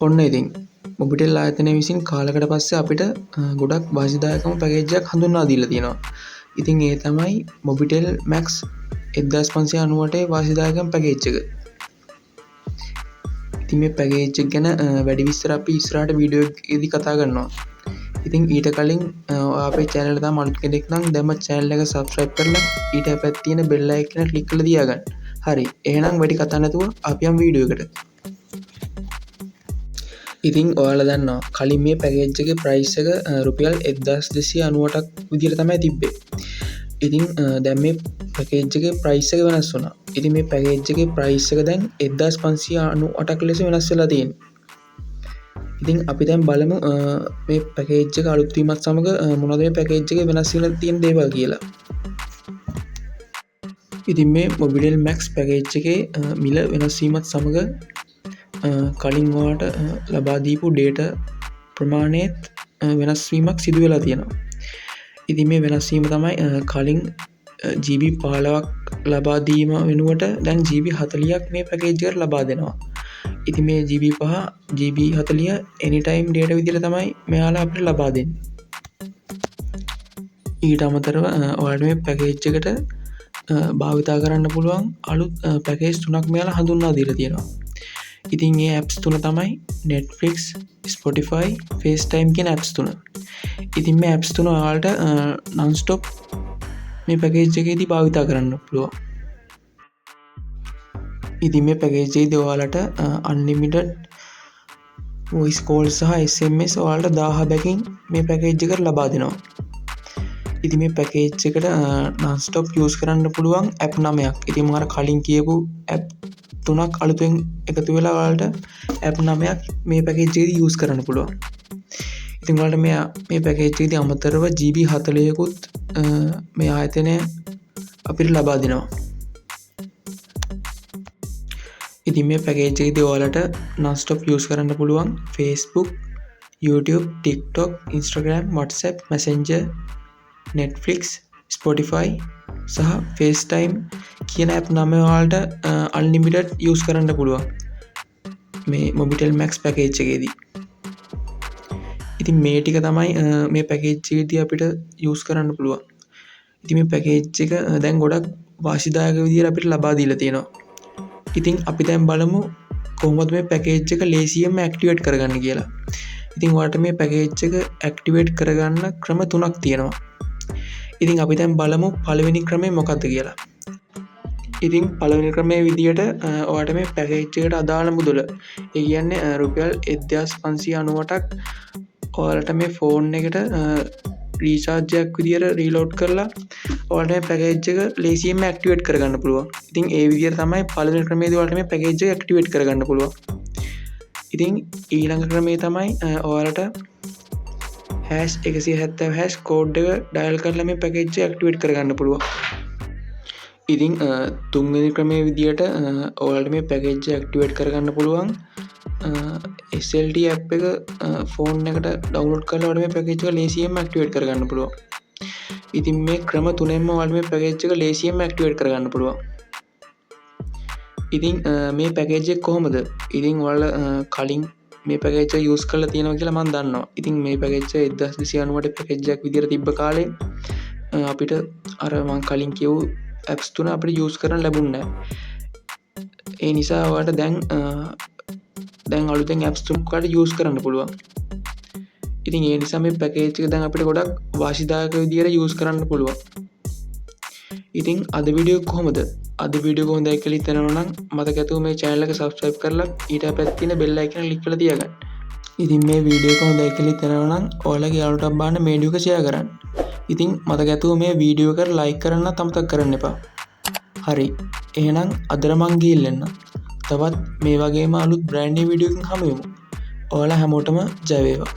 ඔන්න ඉතින් මොබිටෙල් ආයතනය විසින් කාලෙකට පස්සේ අපිට ගොඩක් වාසිදායකම පැකේජ් එකක් හඳුන්වා දීලා තියෙනවා. ඉතින් ඒ තමයි මොබිටෙල් මැක්ස් 1598 වාසිදායකම පැකේජ් එක. ඉතින් මේ පැකේජ් එක ගැන වැඩි විස්තර අපි ඉස්සරහට වීඩියෝ එකේදී කතා කරනවා. ඉතින් ඊට කලින් ඔයා අපේ චැනල් එකට තාම අලුත් කෙනෙක් නම් දැන්ම චැනල් එක සබ්ස්ක්‍රයිබ් කරලා ඊට පැත්තේ තියෙන බෙල් අයිකන් එක ක්ලික් කරලා තියාගන්න. හරි, එහෙනම් වැඩි කතා නැතුව අපි යමු වීඩියෝ එකට. ඉතින් ඔයාලා දන්නවා කලින් මේ පැකේජ් එකේ ප්‍රයිස් එක රුපියල් 1298ක් විදිහට තමයි තිබ්බේ. ඉතින් දැන් මේ පැකේජ් එකේ ප්‍රයිස් එක වෙනස් වුණා. ඉතින් මේ පැකේජ් එකේ ප්‍රයිස් එක දැන් 1598ක් ලෙස වෙනස් වෙලා තියෙනවා. ඉතින් අපි දැන් බලමු මේ පැකේජ් එක අලුත් වීමත් සමග මොනවද මේ පැකේජ් එකේ වෙනස් වෙලා තියෙන දේවල් කියලා. ඉතින් මේ මොබිටෙල් මැක්ස් පැකේජ් එකේ මිල වෙනස් වීමත් සමග කලින් ඔයාලට ලබා දීපු ඩේටා ප්‍රමාණයත් වෙනස් වීමක් සිදු වෙලා තියෙනවා. ඉතින් මේ වෙනස් වීම තමයි කලින් GB 15ක් ලබා දීම වෙනුවට දැන් GB 40ක් මේ පැකේජ් එකට ලබා දෙනවා. ඉතින් මේ GB 5 GB 40 anytime data විදිහට තමයි මෙයාලා අපිට ලබා දෙන්නේ. ඊට අමතරව ඔයාලට මේ පැකේජ් එකට භාවිතා කරන්න පුළුවන් අලුත් පැකේජ් තුනක් මෙයාලා හඳුන්වා දීලා තියෙනවා. ඉතින් මේ ඇප්ස් තුන තමයි Netflix, Spotify, FaceTime කියන ඇප්ස් තුන. ඉතින් මේ ඇප්ස් තුන ඔයාලට non stop මේ පැකේජ් එකේදී භාවිතා කරන්න පුළුවන්. ඉතින් මේ පැකේජ් එකේදී ඔයාලට අන්ලිමිටඩ් වොයිස් කෝල් සහ SMS ඔයාලට 1000 බැකින් මේ පැකේජ් එකට ලබා දෙනවා. ඉතින් මේ පැකේජ් එකට non stop use කරන්න පුළුවන් ඇප් 9ක්. ඉතින් මම අර කලින් කියපු ඇප් තුනක් අලුතෙන් එකතු වෙලා ඔයාලට ඇප් 9ක් මේ පැකේජ් එකේදී යූස් කරන්න පුළුවන්. ඉතින් ඔයාලට මේ පැකේජ් එකේදී අමතරව GB 40කුත් මේ ආයතනය අපිට ලබා දෙනවා. ඉතින් මේ පැකේජ් එකේදී ඔයාලට non stop use කරන්න පුළුවන් Facebook, YouTube, TikTok, Instagram, WhatsApp, Messenger, Netflix, Spotify සහ FaceTime කියන ඇප් නම ඔයාලට අන්ලිමිටඩ් යූස් කරන්න පුළුවන් මේ Mobitel Max package එකේදී. ඉතින් මේ ටික තමයි මේ පැකේජ් එකේදී අපිට යූස් කරන්න පුළුවන්. ඉතින් මේ පැකේජ් එක දැන් ගොඩක් වාසිදායක විදිහට අපිට ලබා දීලා තියෙනවා. ඉතින් අපි දැන් බලමු කොහොමද මේ පැකේජ් එක ලේසියෙන්ම ඇක්ටිවේට් කරගන්න කියලා. ඉතින් ඔයාලට මේ පැකේජ් එක ඇක්ටිවේට් කරගන්න ක්‍රම තුනක් තියෙනවා. ඉතින් අපි දැන් බලමු පළවෙනි ක්‍රමය මොකක්ද කියලා. ඉතින් පළවෙනි ක්‍රමයේ විදියට ඔයාලට මේ පැකේජ් එකට අදාළ මුදල, ඒ කියන්නේ රුපියල් 1598ක් ඔයාලට මේ ෆෝන් එකට රීචාර්ජ් එකක් විදියට රීලෝඩ් කරලා ඔයාලට මේ පැකේජ් එක ලේසියෙන්ම ඇක්ටිවේට් කරගන්න පුළුවන්. ඉතින් ඒ විදියට තමයි පළවෙනි ක්‍රමයේදී ඔයාලට මේ පැකේජ් එක ඇක්ටිවේට් කරගන්න පුළුවන්. ඉතින් ඊළඟ ක්‍රමය තමයි ඔයාලට හැෂ් එකසිය හැත්තෑව හැෂ් කෝඩ් එක ඩයල් කරලා මේ පැකේජ් එක ඇක්ටිවේට් කරගන්න පුළුවන්. ඉතින් තුන්වෙනි ක්‍රමයේ විදියට ඔයාලට මේ පැකේජ් එක ඇක්ටිවේට් කරගන්න පුළුවන් SLT app එක ෆෝන් එකට ඩවුන්ලෝඩ් කරලා ඔයාලට මේ පැකේජ් එක ලේසියෙන්ම ඇක්ටිවේට් කරගන්න පුළුවන්. ඉතින් මේ ක්‍රම තුනෙන්ම ඔයාලට මේ පැකේජ් එක ලේසියෙන්ම ඇක්ටිවේට් කරගන්න පුළුවන්. ඉතින් මේ පැකේජ් එක කොහොමද? ඉතින් ඔයාලා කලින් මේ පැකේජ් එක යූස් කරලා තියෙනවා කියලා මං දන්නවා. ඉතින් මේ පැකේජ් එක 1298 පැකේජ් එකක් විදියට තිබ්බ කාලේ අපිට අර මං කලින් කියවූ ඇප්ස් තුන අපිට යූස් කරන්න ලැබුණේ නෑ. ඒ නිසා ඔයාලට දැන් අලුතෙන් ඇප්ස් තුනක් ඔයාලට යූස් කරන්න පුළුවන්. ඉතින් ඒ නිසා මේ පැකේජ් එක දැන් අපිට ගොඩක් වාසිදායක විදියට යූස් කරන්න පුළුවන්. ඉතින් අද වීඩියෝ කොහොමද? අද වීඩියෝ එක හොඳයි කියලා හිතෙනවා නම් මතක ඇතුව මේ චැනල් එක සබ්ස්ක්‍රයිබ් කරලා ඊට පැත්තේ තියෙන බෙල් අයිකන් එක ක්ලික් කරලා තියාගන්න. ඉතින් මේ වීඩියෝ එක හොඳයි කියලා හිතෙනවා නම් ඔයාලගේ යාළුවන්ටත් බලන්න මේ වීඩියෝ එක ෂෙයා කරන්න. ඉතින් මතක ඇතුව මේ වීඩියෝ එකට ලයික් කරන්නත් අමතක කරන්න එපා. හරි, එහෙනම් අදට මං ගිහින් එන්නම්. තවත් මේ වගේම අලුත් බ්‍රෑන්ඩ් නිව් වීඩියෝ එකකින් හමු වෙමු. ඔයාලා හැමෝටම ජය වේවා.